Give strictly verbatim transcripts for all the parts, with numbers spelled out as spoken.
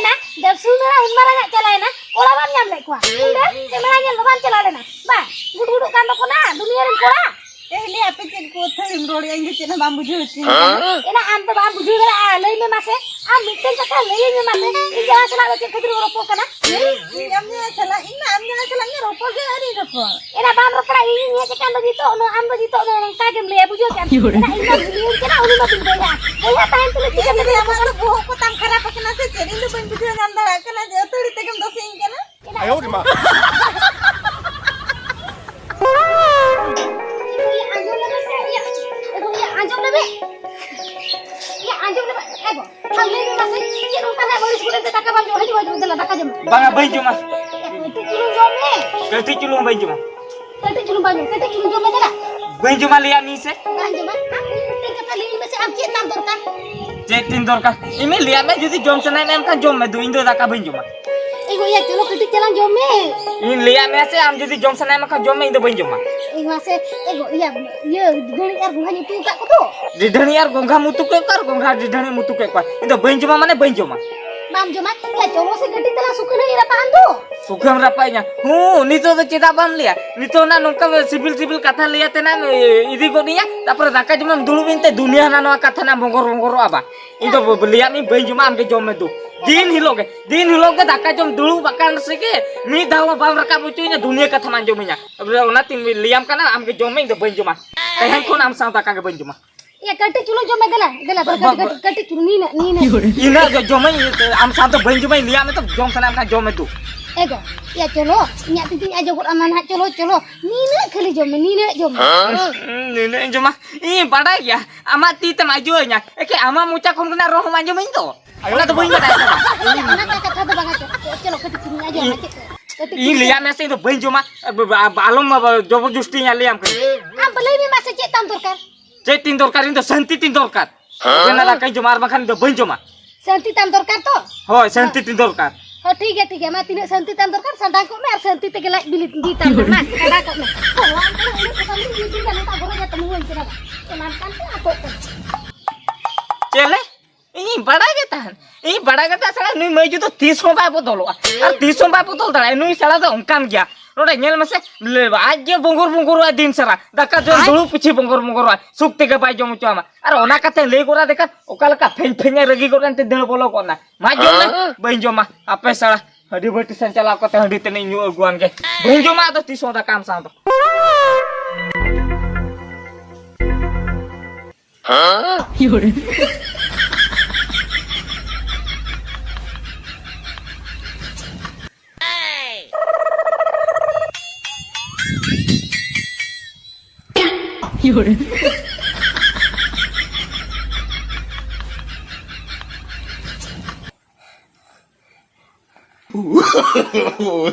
ᱫᱮᱵᱥᱩ ᱢᱮᱞᱟ ᱩᱱ ᱢᱟᱨᱟᱝ ᱟᱜ ᱪᱟᱞᱟᱣᱮᱱᱟ, ᱠᱚᱲᱟ ᱵᱟᱢ ᱧᱟᱢ ᱞᱮᱫ ᱠᱚᱣᱟ᱾ ᱩᱱᱨᱮ ᱥᱮ ᱢᱮᱞᱟ ᱧᱮᱞ ᱫᱚ ᱵᱟᱢ ᱪᱟᱞᱟᱣ ᱞᱮᱱᱟ? ᱵᱟ, ᱜᱩᱰ ᱜᱩᱰᱩᱜ ᱠᱟᱱ ᱫᱚᱠᱚ ᱱᱟ ᱫᱩᱱᱤᱭᱟᱹ ᱨᱮᱱ ᱠᱚᱲᱟ᱾ ᱮ ᱦᱤᱞᱤ, ᱟᱯᱮ ᱪᱮᱫ ᱠᱚ ᱟᱹᱛᱷᱟᱹᱲᱤᱢ ᱨᱚᱲᱮᱜᱼᱟ? ᱤᱧ ᱫᱚ ᱪᱮᱫ ᱦᱚᱸ ᱵᱟᱢ ᱵᱩᱡᱷᱟᱹᱣ ᱦᱚᱪᱚᱧ ᱠᱟᱱᱟ᱾ ᱮᱱᱟ ᱟᱢ ᱫᱚ ᱵᱟᱢ ᱵᱩᱡᱷᱟᱹᱣ ᱫᱟᱲᱮᱭᱟᱜᱼᱟ, ᱞᱟᱹᱭ ᱢᱮ ᱢᱟᱥᱮ, ᱟᱢ ᱢᱤᱫᱴᱮᱱ ᱠᱟᱛᱷᱟ ᱞᱟᱹᱭᱟᱹᱧ ᱢᱮ ᱢᱟᱥᱮ, ᱤᱧ ᱡᱟᱶᱟᱭ ᱥᱟᱞᱟᱜ ᱫᱚ ᱪᱮᱫ ᱠᱷᱟᱹᱛᱤᱨ ᱵᱚᱱ ᱨᱚᱯᱚᱲ ᱠᱟᱱᱟ? ᱤᱧ ᱟᱢ ᱡᱟᱶᱟᱭ ᱥᱟᱞᱟᱜ, ᱤᱧ ᱢᱟ ᱟᱢ ᱡᱟᱶᱟᱭ ᱥᱟᱞᱟᱜ ᱤᱧ ᱨᱚᱯᱚᱲ ᱜᱮ ᱟᱹᱣᱨᱤ ᱨᱚᱯᱚᱲ᱾ ᱮᱱᱟ ᱵᱟᱢ ᱨᱚᱯᱚᱲᱟ, ᱤᱧᱤᱧ ᱦᱮᱡ ᱟᱠᱟᱱ ᱫᱚ ᱱᱤᱛᱚᱜ, ᱱᱚᱣᱟ ᱟᱢ ᱫᱚ ᱱᱤᱛᱚᱜ ᱫᱚ ᱱᱚᱝᱠᱟ ᱜᱮᱢ ᱞᱟᱹᱭᱟ, ᱵᱩᱡᱷᱟᱹᱣ ᱠᱮᱫᱟᱢ? ᱮᱱᱟ ᱤᱧ ᱢᱟ ᱵᱷᱩᱞᱤᱭᱟᱹᱧ ᱠᱟᱱᱟ, ᱩᱱᱤ ᱢᱟ ᱵᱤᱱ ᱵᱚᱭᱦᱟ, ᱵᱚᱭᱦᱟ ᱛᱟᱦᱮᱱ ᱛᱩᱞᱩᱡ ᱪᱤᱠᱟᱹ ᱛᱮ ᱟᱢᱟᱜ ᱫᱚ ᱵᱚᱦᱚᱜ ᱠᱚ ᱛᱟᱢ ᱠᱷᱟᱨᱟᱯ ᱟᱠᱟᱱᱟ ᱥᱮ ᱪᱮᱫ? ᱤᱧ ᱫᱚ ᱵᱟᱹᱧ ᱵᱩᱡᱷᱟᱹᱣ ᱧᱟᱢ ᱫᱟᱲᱮᱭᱟᱜ ᱠᱟᱱᱟ ᱡᱮ ᱟᱹᱛᱷᱟᱹᱲᱤ ᱛᱮᱜᱮᱢ ᱫᱳᱥᱮᱧ ᱠᱟᱱᱟ᱾ ᱟᱭᱳ ᱨᱮ ᱢᱟ᱾ ᱟᱸᱡᱚᱢ ᱞᱮᱢᱮ ᱥᱮ, ᱤᱭᱟᱹ, ᱤᱭᱟᱹ, ᱟᱸᱡᱚᱢ ᱞᱮᱢᱮ᱾ ᱤᱭᱟᱹ, ᱟᱸᱡᱚᱢ ᱞᱮᱢᱮ᱾ ᱮ ᱜᱚ, ᱟᱢ ᱞᱟᱹᱭ ᱢᱮ ᱢᱟᱥᱮ, ᱪᱮᱫ ᱚᱱᱠᱟ ᱱᱟᱜ ᱵᱟᱹᱲᱤᱡ ᱠᱚᱨᱮ ᱫᱚ ᱫᱟᱠᱟ ᱵᱟᱢ ᱡᱚᱢᱟ? ᱦᱤᱡᱩᱜ ᱢᱮ, ᱦᱤᱡᱩᱜ ᱢᱮ, ᱫᱮᱞᱟ, ᱫᱟᱠᱟ ᱡᱚᱢ ᱢᱮ᱾ ᱵᱟᱝᱟ, ᱵᱟᱹᱧ ᱡᱚᱢᱟ᱾ ᱮ, ᱠᱟᱹᱴᱤᱡ ᱪᱩᱞᱩᱝ ᱡᱚᱢ ᱢᱮ᱾ ᱠᱟᱹᱴᱤᱡ ᱪᱩᱞᱩᱝ ᱵᱟᱹᱧ ᱡᱚᱢᱟ᱾ ᱠᱟᱹᱴᱤᱡ ᱪᱩᱞᱩᱝ ᱵᱟᱝ ᱡᱚᱢ, ᱠᱟᱹᱴᱤᱡ ᱪᱩᱞᱩᱝ ᱡᱚᱢ ᱢᱮ, ᱫᱮᱞᱟ᱾ ᱵᱟᱹᱧ ᱡᱚᱢᱟ, ᱞᱟᱹᱭᱟᱫ ᱢᱤᱭᱟᱹᱧ ᱥᱮ᱾ ᱵᱟᱝ ᱡᱚᱢᱟ? ᱟᱢ ᱢᱤᱫᱴᱮᱱ ᱠᱟᱛᱷᱟ ᱞᱟᱹᱭ ᱢᱮᱥᱮ, ᱟᱢ ᱪᱮᱫ ᱛᱟᱢ ᱫᱚᱨᱠᱟᱨ? ᱪᱮᱫ ᱛᱤᱧ ᱫᱚᱨᱠᱟᱨ? ᱤᱧ ᱞᱟᱹᱭᱟᱫ ᱢᱮ, ᱡᱩᱫᱤ ᱡᱚᱢ ᱥᱟᱱᱟᱭᱮᱫ ᱢᱮ ᱮᱱᱠᱷᱟᱱ ᱡᱚᱢ ᱢᱮ, ᱫᱩ, ᱤᱧ ᱫᱚ ᱫᱟᱠᱟ ᱵᱟᱹᱧ ᱡᱚᱢᱟ᱾ ᱮ ᱜᱚ, ᱤᱭᱟᱹ, ᱪᱚᱞᱚ ᱠᱟᱹᱴᱤᱡ ᱪᱟᱞᱟᱝ ᱡᱚᱢ ᱢᱮ᱾ ᱤᱧ ᱞᱟᱹᱭᱟᱫ ᱢᱮᱭᱟ ᱥᱮ, ᱟᱢ ᱡᱩᱫᱤ ᱡᱚᱢ ᱥᱟᱱᱟᱭᱮᱫ ᱢᱮ ᱠᱷᱟᱱ ᱡᱚᱢ ᱢᱮ, ᱤᱧ ᱫᱚ ᱵᱟᱹᱧ ᱡᱚᱢᱟ᱾ ᱮ ᱢᱟᱥᱮ, ᱮ ᱜᱚ, ᱤᱭᱟᱹ, ᱤᱭᱟᱹ, ᱰᱤᱰᱷᱟᱹᱲᱤ ᱟᱨ ᱜᱚᱸᱜᱷᱟᱧ ᱩᱛᱩ ᱟᱠᱟᱫ ᱠᱚ ᱫᱚ᱾ ᱰᱤᱰᱷᱟᱹᱲᱤ ᱟᱨ ᱜᱚᱸᱜᱷᱟᱢ ᱩᱛᱩ ᱠᱮᱫ ᱠᱚᱣᱟ ᱟᱨ ᱜᱚᱸᱜᱷᱟ ᱰᱤᱰᱷᱟᱹᱲᱤᱢ ᱩᱛᱩ ᱠᱮᱫ ᱠᱚᱣᱟ᱾ ᱤᱧ ᱫᱚ ᱵᱟᱹᱧ ᱡᱚᱢᱟ ᱢᱟᱱᱮ ᱵᱟᱹᱧ ᱡᱚᱢᱟ᱾ ᱵᱟᱢ ᱡᱚᱢᱟ? ᱮ ᱪᱚᱞᱚ ᱥᱮ ᱠᱟᱹᱴᱤᱡ ᱛᱟᱞᱟᱝ ᱥᱩᱠᱷᱟᱹ ᱱᱟᱹᱭ ᱨᱟᱯᱟᱜ ᱟᱢ ᱫᱚ᱾ ᱥᱩᱠᱷᱟᱹᱢ ᱨᱟᱯᱟᱜ ᱤᱧᱟ? ᱦᱩᱸ, ᱱᱤᱛᱚᱜ ᱫᱚ ᱪᱮᱫᱟᱜ ᱵᱟᱢ ᱞᱟᱹᱭᱟ? ᱱᱤᱛᱚᱜ ᱱᱟ ᱱᱚᱝᱠᱟ ᱥᱤᱵᱤᱞ ᱥᱤᱵᱤᱞ ᱠᱟᱛᱷᱟ ᱞᱟᱹᱭᱟ ᱛᱮ ᱱᱟ ᱤᱫᱤ ᱜᱚᱫ ᱤᱧᱟ, ᱛᱟᱯᱚᱨᱮ ᱫᱟᱠᱟ ᱡᱚᱢᱮᱢ ᱫᱩᱲᱩᱵ ᱮᱱᱛᱮ ᱫᱩᱱᱤᱭᱟᱹ ᱦᱟᱱᱟ ᱱᱚᱣᱟ ᱠᱟᱛᱷᱟ ᱱᱟ ᱵᱚᱸᱜᱚᱨ ᱵᱚᱸᱜᱚᱨᱚᱜᱼᱟ ᱵᱟ᱾ ᱤᱧ ᱫᱚ ᱵᱟᱹᱧ ᱡᱚᱢᱟ, ᱟᱢ ᱜᱮ ᱡᱚᱢ ᱢᱮ ᱫᱩ᱾ ᱫᱤᱱ ᱦᱤᱞᱳᱜ ᱜᱮ, ᱫᱤᱱ ᱦᱤᱞᱳᱜ ᱜᱮ ᱫᱟᱠᱟ ᱡᱚᱢ ᱫᱩᱲᱩᱵ ᱟᱠᱟᱱ ᱥᱮᱜᱮ ᱢᱤᱫ ᱫᱷᱟᱣ ᱦᱚᱸ ᱵᱟᱢ ᱨᱟᱠᱟᱵ ᱦᱚᱪᱚᱧᱟ, ᱫᱩᱱᱤᱭᱟᱹ ᱠᱟᱛᱷᱟᱢ ᱟᱸᱡᱚᱢᱤᱧᱟ᱾ ᱛᱚᱵᱮ ᱚᱱᱟᱛᱤᱧ ᱞᱟᱹᱭᱟᱢ ᱠᱟᱱᱟ, ᱟᱢ ᱜᱮ ᱡᱚᱢ ᱢᱮ, ᱤᱧ ᱫᱚ ᱵᱟᱹᱧ ᱡᱚᱢᱟ᱾ ᱛᱮᱦᱮᱧ ᱠᱷᱚᱱ ᱟᱢ ᱥᱟᱶ ᱫᱟᱠᱟ ᱜᱮ ᱵᱟᱹᱧ ᱡᱚᱢᱟ᱾ ᱮᱭᱟ, ᱠᱟᱹᱴᱤᱡ ᱪᱩᱞᱩᱝ ᱡᱚᱢ ᱢᱮ, ᱫᱮᱞᱟ, ᱫᱮᱞᱟ, ᱵᱟ-, ᱠᱟᱹᱴᱤᱡ, ᱵᱟ-, ᱠᱟᱹᱴᱤᱡ, ᱠᱟᱹᱴᱤᱡ ᱪᱩᱞᱩᱝ, ᱱᱤᱱᱟᱹᱜ, ᱱᱤᱱᱟᱹᱜ᱾ ᱤᱱᱟᱹᱜ ᱡᱚ-, ᱡᱚᱢᱟᱹᱧ, ᱟᱢ ᱥᱟᱶ ᱫᱚ ᱵᱟᱹᱧ ᱡᱚᱢᱟᱹᱧ, ᱞᱟᱹᱭᱟᱫ ᱢᱮ ᱛᱚ, ᱡᱚᱢ ᱥᱟᱱᱟᱭᱮᱫ ᱢᱮ ᱠᱷᱟᱱ ᱡᱚᱢ ᱢᱮ ᱫᱩ᱾ ᱮ ᱜᱚ, ᱮᱭᱟ, ᱪᱚᱞᱚ, ᱤᱧᱟᱹᱜ ᱛᱤ ᱛᱤᱧ ᱟᱡᱚᱜᱚᱜ ᱟᱢᱟ ᱱᱟᱦᱟᱜ, ᱪᱚᱞᱚ, ᱪᱚᱞᱚ, ᱱᱤᱱᱟᱹᱜ ᱠᱷᱟᱹᱞᱤ ᱡᱚᱢ ᱢᱮ, ᱱᱤᱱᱟᱹᱜ ᱡᱚᱢ ᱢᱮ᱾ ᱦᱩᱸ, ᱱᱤᱱᱟᱹᱜ ᱤᱧ ᱡᱚᱢᱟ, ᱤᱧ ᱵᱟᱰᱟᱭ ᱜᱮᱭᱟ, ᱟᱢᱟᱜ ᱛᱤ ᱛᱮᱢ ᱟᱡᱚ ᱟᱹᱧᱟ, ᱮᱠᱮ ᱟᱢᱟᱜ ᱢᱚᱪᱟ ᱠᱷᱚᱱ ᱜᱮ ᱱᱟᱜ ᱨᱚᱲ ᱦᱚᱸᱢ ᱟᱸᱡᱚᱢᱟᱹᱧ ᱫᱚ, ᱚᱱᱟ ᱫᱚ ᱵᱟᱹᱧ ᱵᱟᱰᱟᱭ ᱠᱟᱱᱟ᱾ ᱚᱱᱟ ᱠᱟ-, ᱠᱟᱛᱷᱟ ᱫᱚ ᱵᱟᱝᱟ, ᱪᱚ-, ᱪᱚᱞᱚ, ᱠᱟᱹᱴᱤᱡ ᱪᱩᱞᱩᱝ ᱟᱡᱚ ᱟᱢᱟ, ᱪᱮᱫ ᱠᱚ? ᱠᱟᱹᱴᱤᱡ ᱤᱧ ᱪᱩᱞᱩᱝ᱾ ᱞᱟᱹᱭᱟᱫ ᱢᱮᱭᱟ ᱥᱮ, ᱤᱧ ᱫᱚ ᱵᱟᱹᱧ ᱡᱚᱢᱟ, ᱟᱞᱚᱢ ᱡᱚᱵᱚᱨ ᱡᱚᱥᱛᱤᱧᱟ, ᱞᱟᱹᱭᱟᱢ ᱠᱟᱹᱱᱟᱹᱧ᱾ ᱟᱢ ᱞᱟᱹᱭ ᱢᱮ ᱢᱟᱥᱮ, ᱪᱮᱫ ᱛᱟᱢ ᱫᱚᱨᱠᱟᱨ? ᱪᱮᱫ ᱛᱤᱧ ᱫᱚᱨᱠᱟᱨ? ᱤᱧ ᱫᱚ ᱥᱟᱹᱱᱛᱤ ᱛᱤᱧ ᱫᱚᱨᱠᱟᱨ᱾ ᱦᱮᱸ? ᱚᱱᱟ ᱫᱟᱠᱟᱧ ᱡᱚᱢᱟ, ᱟᱨ ᱵᱟᱝᱠᱷᱟᱱ ᱤᱧ ᱫᱚ ᱵᱟᱹᱧ ᱡᱚᱢᱟ᱾ ᱥᱟᱹᱱᱛᱤ ᱛᱟᱢ ᱫᱚᱨᱠᱟᱨ ᱛᱚ? ᱦᱳᱭ, ᱥᱟᱹᱱᱛᱤ ᱛᱤᱧ ᱫᱚᱨᱠᱟᱨ᱾ ᱦᱚᱸ, ᱴᱷᱤᱠ ᱜᱮᱭᱟ, ᱴᱷᱤᱠ ᱜᱮᱭᱟ᱾ ᱢᱟ, ᱛᱤᱱᱟᱹᱜ ᱥᱟᱹᱱᱛᱤ ᱛᱟᱢ ᱫᱚᱨᱠᱟᱨ, ᱥᱟᱰᱟᱝ ᱠᱚᱜ ᱢᱮ ᱟᱨ ᱥᱟᱹᱱᱛᱤ ᱛᱮᱜᱮ ᱞᱟᱡ ᱵᱤᱞᱤ ᱤᱫᱤ ᱛᱟᱢ ᱢᱮ᱾ ᱢᱟ, ᱥᱟᱰᱟᱝ ᱠᱚᱜ ᱢᱮ᱾ ᱦᱚᱸ, ᱱᱚᱣᱟ ᱠᱚᱨᱮ ᱩᱱᱟᱹᱜ ᱯᱚᱭᱥᱟ ᱢᱤᱫ ᱫᱤᱱ ᱜᱟᱱ ᱚᱱᱠᱟ ᱜᱚᱨᱚᱡᱟ ᱛᱟᱢ ᱦᱩᱭ ᱠᱟᱱᱟ᱾ ᱚᱱᱟ ᱠᱟᱱ ᱛᱮ ᱟᱴᱚᱜ ᱠᱟᱱᱟ᱾ ᱪᱮᱫ ᱞᱮ? ᱤᱧᱤᱧ ᱵᱟᱲᱟᱭ ᱜᱮ ᱛᱟᱦᱮᱸᱫ, ᱤᱧ ᱵᱟᱲᱟᱭ ᱜᱮ ᱛᱟᱦᱮᱸᱫ, ᱥᱟᱞᱟ ᱱᱩᱭ ᱢᱟᱹᱭᱡᱩ ᱫᱚ ᱛᱤᱥ ᱦᱚᱸ ᱵᱟᱭ ᱵᱚᱫᱚᱞᱚᱜᱼᱟ᱾ ᱟᱨ ᱛᱤᱥ ᱦᱚᱸ ᱵᱟᱭ ᱵᱚᱫᱚᱞ ᱫᱟᱲᱮᱭᱟᱜᱼᱟ᱾ ᱱᱩᱭ ᱥᱟᱞᱟ ᱫᱚ ᱚᱱᱠᱟᱱ ᱜᱮᱭᱟ᱾ ᱱᱚᱰᱮ ᱧᱮᱞ ᱢᱮᱥᱮ, ᱞᱟᱹᱭ ᱵᱟ, ᱟᱡ ᱜᱮ ᱵᱚᱸᱜᱚᱨ ᱵᱚᱸᱜᱚᱨᱚᱜᱼᱟᱭ ᱫᱤᱱ ᱥᱟᱨᱟ᱾ ᱫᱟᱠᱟ ᱡᱚᱢ ᱫᱩᱲᱩᱵ ᱯᱤᱪᱷᱤ ᱵᱚᱸᱜᱚᱨ ᱵᱚᱸᱜᱚᱨᱚᱜᱼᱟᱭ᱾ ᱥᱩᱠ ᱛᱮᱜᱮ ᱵᱟᱭ ᱡᱚᱢ ᱦᱚᱪᱚ ᱟᱢᱟ᱾ ᱟᱨ ᱚᱱᱟ ᱠᱟᱛᱷᱟ ᱞᱟᱹᱭ ᱜᱚᱫ ᱟᱫᱮ ᱠᱷᱟᱱ ᱚᱠᱟ ᱞᱮᱠᱟ ᱯᱷᱮᱧ ᱯᱷᱮᱧᱮ ᱨᱟᱹᱜᱤ ᱜᱚᱫ ᱮᱱᱛᱮ ᱫᱟᱹᱲ ᱵᱚᱞᱚ ᱜᱚᱫ ᱱᱟ᱾ ᱢᱟ ᱡᱚᱢ ᱢᱮ, ᱵᱟᱹᱧ ᱡᱚᱢᱟ᱾ ᱟᱯᱮ ᱥᱟᱞᱟ ᱦᱟᱺᱰᱤ ᱵᱟᱹᱴᱤ ᱥᱮᱱ ᱪᱟᱞᱟᱣ ᱠᱟᱛᱮ ᱦᱟᱺᱰᱤ ᱛᱮᱱᱤᱧ ᱧᱩ ᱟᱹᱜᱩᱣᱟᱱ ᱜᱮ᱾ ᱵᱟᱹᱧ ᱡᱚᱢᱟ ᱟᱫᱚ ᱛᱤᱥ ᱦᱚᱸ ᱫᱟᱠᱟ ᱟᱢ ᱥᱟᱶ ᱫᱚ᱾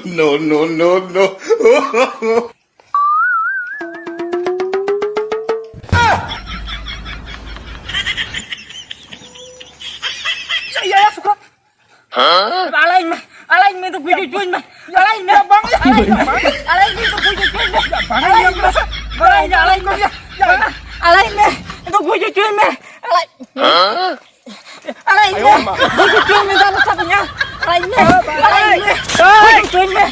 No, no, no, no. ᱟᱲᱟᱜ ᱢᱮ, ᱟᱲᱟᱜ ᱢᱮ, ᱫᱚ ᱜᱩᱡᱩᱜ ᱪᱩᱧ ᱢᱮ᱾ ᱟᱲᱟᱜ ᱢᱮ, ᱵᱟᱝ, ᱟᱲᱟᱜ ᱢᱮ, ᱟᱲᱟᱜ ᱢᱮ, ᱫᱚ ᱜᱩᱡᱩᱜ ᱪᱩᱧ ᱢᱮ᱾ ᱵᱟᱝ, ᱟᱲᱟᱜ ᱢᱮ, ᱵᱟᱝ, ᱟᱲᱟᱜ ᱢᱮ, ᱟᱲᱟᱜ ᱢᱮ, ᱫᱚ ᱜᱩᱡᱩᱜ ᱪᱩᱧ ᱢᱮ᱾ ᱟᱲᱟᱜ ᱢᱮ᱾ ᱟᱲᱟᱜ ᱤᱧ ᱢᱮ᱾ ᱜᱩᱡᱩᱜ ᱪᱩᱧ ᱢᱮ, ᱫᱟᱞ ᱥᱟᱵ ᱤᱧᱟ᱾ ᱟᱲᱟᱜ ᱤᱧ ᱢᱮ᱾ ᱟᱲᱟᱜ ᱤᱧ ᱢᱮ᱾ ᱜᱩᱡᱩᱜ ᱪᱩᱧ ᱢᱮ᱾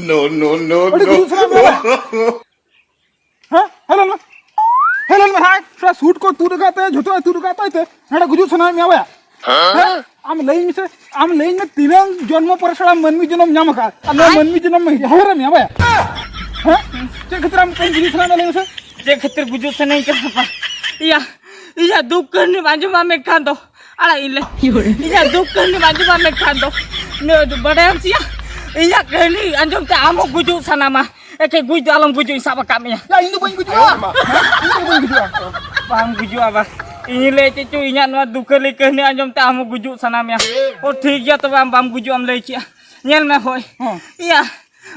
No, no, no, ᱟᱹᱰᱤ no. ᱜᱩᱡᱩᱜ ᱥᱟᱱᱟ ᱢᱮᱭᱟ ᱵᱟᱝ? ᱦᱮᱸ? ᱦᱮᱞᱮᱱ ᱢᱮ᱾ ᱦᱮᱞᱮᱱ ᱢᱮ ᱦᱟᱸᱜ᱾ ᱛᱷᱚᱲᱟ ᱥᱩᱴ ᱠᱚ ᱛᱩᱫ ᱟᱠᱟᱫ ᱛᱟᱭ, ᱡᱷᱚᱛᱚ ᱛᱩᱫ ᱟᱠᱟᱫ ᱛᱟᱭ ᱛᱮ᱾ ᱦᱟᱸᱰᱮ ᱜᱩᱡᱩᱜ ᱥᱟᱱᱟᱭᱮᱫ ᱢᱮᱭᱟ ᱵᱟᱭᱟ? ᱦᱮᱸ? ᱟᱢ ᱞᱟᱹᱭ ᱢᱮᱥᱮ, ᱟᱢ ᱞᱟᱹᱭ ᱢᱮ ᱛᱤᱱᱟᱹᱝ ᱡᱚᱱᱢᱚ ᱯᱚᱨᱮ ᱥᱟᱞᱟ ᱢᱟᱹᱱᱢᱤ ᱡᱚᱱᱚᱢ ᱧᱟᱢ ᱟᱠᱟᱫ? ᱟᱨ ᱱᱚᱣᱟ ᱢᱟᱹᱱᱢᱤ ᱡᱚᱱᱚᱢ ᱦᱮᱣᱮᱨ ᱢᱮᱭᱟ ᱵᱟᱭᱟ? ᱦᱮᱸ? ᱪᱮᱫ ᱠᱷᱟᱹᱛᱤᱨ ᱟᱢ ᱜᱩᱡᱩᱜ ᱥᱟᱱᱟᱭᱮᱫ ᱢᱮᱭᱟ ᱞᱟᱹᱭ ᱢᱮᱥᱮ? ᱪᱮᱫ ᱠᱷᱟᱹᱛᱤᱨ ᱜᱩᱡᱩᱜ ᱥᱟᱱᱟᱧ ᱠᱟᱱᱟ ᱵᱟ? ᱤᱭᱟ, ᱤᱧᱟᱹᱜ ᱫᱩᱠ ᱠᱟᱹᱦᱱᱤᱢ ᱟᱸᱡᱚᱢᱟ ᱢᱮᱱᱠᱷᱟᱱ ᱫᱚ ᱟᱲᱟᱜ ᱤᱧ ᱞᱮ᱾ ᱤᱧᱟᱹᱜ ᱫᱩᱠ ᱠᱟᱹᱦᱱᱤᱢ ᱟᱸᱡᱚᱢᱟ ᱢᱮᱱᱠᱷᱟᱱ ᱫᱚ, ᱱᱚᱣᱟ ᱫᱚ ᱵᱟᱰᱟᱭᱟᱢ ᱥᱮᱭᱟ, ᱤᱧᱟᱹᱜ ᱠᱟᱹᱦᱱᱤ ᱟᱸᱡᱚᱢ ᱛᱮ ᱟᱢ ᱦᱚᱸ ᱜᱩᱡᱩᱜ ᱥᱟᱱᱟᱢᱟ᱾ ᱮᱠᱮ ᱜᱩᱡ ᱫᱚ ᱟᱞᱚᱢ ᱜᱩᱡᱩᱜ, ᱤᱧ ᱥᱟᱵ ᱟᱠᱟᱫ ᱢᱮᱭᱟ᱾ ᱭᱟ, ᱤᱧ ᱫᱚ ᱵᱟᱹᱧ ᱜᱩᱡᱩᱜᱼᱟ᱾ ᱦᱮᱸ? ᱤᱧ ᱫᱚ ᱵᱟᱹᱧ ᱜᱩᱡᱩᱜᱼᱟ᱾ ᱵᱟᱢ ᱜᱩᱡᱩᱜᱼᱟ ᱵᱟ? ᱤᱧ ᱞᱟᱹᱭ ᱪᱮᱫ ᱪᱚ, ᱤᱧᱟᱹᱜ ᱱᱚᱣᱟ ᱫᱩᱠᱷᱟᱹᱞᱤ ᱠᱟᱹᱦᱱᱤ ᱟᱸᱡᱚᱢ ᱛᱮ ᱟᱢ ᱦᱚᱸ ᱜᱩᱡᱩᱜ ᱥᱟᱱᱟ ᱢᱮᱭᱟ᱾ ᱚ, ᱴᱷᱤᱠ ᱜᱮᱭᱟ, ᱛᱚᱵᱮ ᱟᱢ ᱵᱟᱢ ᱜᱩᱡᱩᱜ, ᱟᱢ ᱞᱟᱹᱭ ᱠᱮᱜᱼᱟ᱾ ᱧᱮᱞ ᱢᱮ ᱦᱳᱭ᱾ ᱦᱮᱸ᱾ ᱤᱭᱟ,